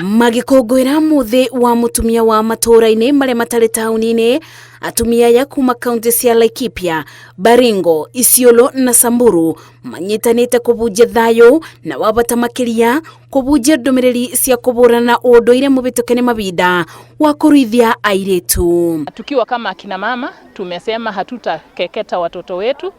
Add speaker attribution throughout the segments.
Speaker 1: Magĩkũngũĩra mũthĩ wa mũtumia wa matũũra-inĩ marĩa matarĩ taũni-inĩ, atumia aya kuma kaunti cia Laikipia, Baringo, Isiolo na Samburu manyitanĩte kũbunjia thayũ na wa bata makĩria kũbunjia ndũmĩrĩri cia kũbũrana na ũndũire mũbĩtũke nĩ mabinda wa kũruithia airĩtu.
Speaker 2: Tukiwa kama akina mama tumesema hatutakeketa watoto wetu,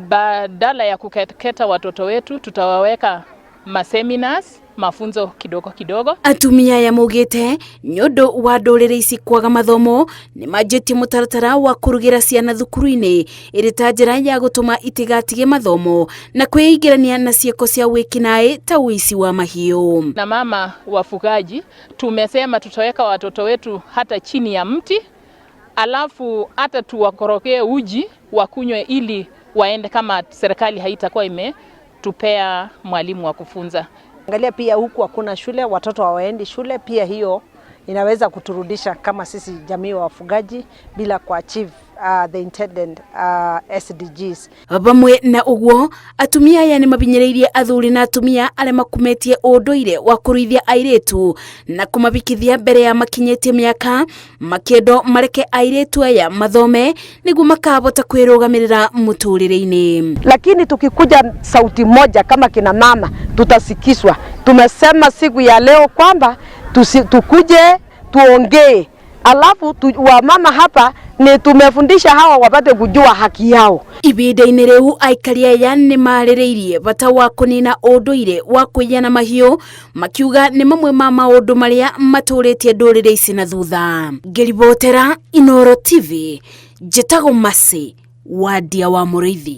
Speaker 2: badala ya kukeketa watoto wetu tutawaweka maseminars, mafunzo kidogo kidogo.
Speaker 1: Atumia aya maugĩte nĩ ũndũ wa ndũrĩrĩ ici kwaga mathomo nĩ manjĩtie mũtaratara wa kũrugĩra ciana thukuru-inĩ ĩrĩ ta njĩra ya gũtũma itigatige mathomo na kwĩingĩrania na ciĩko cia wĩkinaĩ ta ũici wa mahiũ.
Speaker 2: Na mama wafugaji tumesema tutaweka watoto wetu hata chini ya mti, alafu hata tuwakorogee uji wakunywe ili waende, kama serikali haitakuwa imetupea mwalimu wa kufunza.
Speaker 3: Angalia pia huku hakuna shule, watoto hawaendi shule, pia hiyo inaweza kuturudisha kama sisi jamii wa wafugaji bila kuachieve the intended SDGs.
Speaker 1: Vamwe na ũguo, atumia aya nĩ mabinyĩrĩirie athuri na atumia arĩa makumetie ũndũire wa kũruithia airĩtu na kũmabikithia mbere ya makinyĩtie mĩaka, makĩendwo mareke airĩtu aya mathome nĩguo makahota kwĩrũgamĩrĩra mũtũrĩre-inĩ.
Speaker 3: Lakini tukikuja sauti moja kama kina mama tutasikizwa. Tumesema siku ya leo kwamba tukuje tuongee, alafu wamama hapa ni tumefundisha hawa wapate kujua haki yao.
Speaker 1: Ibinda-inĩ rĩu aikari aya nĩ marĩrĩirie bata wa kũnina ũndũire wa kũiyana mahiũ, makiuga nĩ mamwe ma maũndũ marĩa matũrĩtie ndũrĩrĩ ici na thutha. Ngĩribotera Inooro TV, njĩtagwo Mercy Wandia wa Mũrĩithi.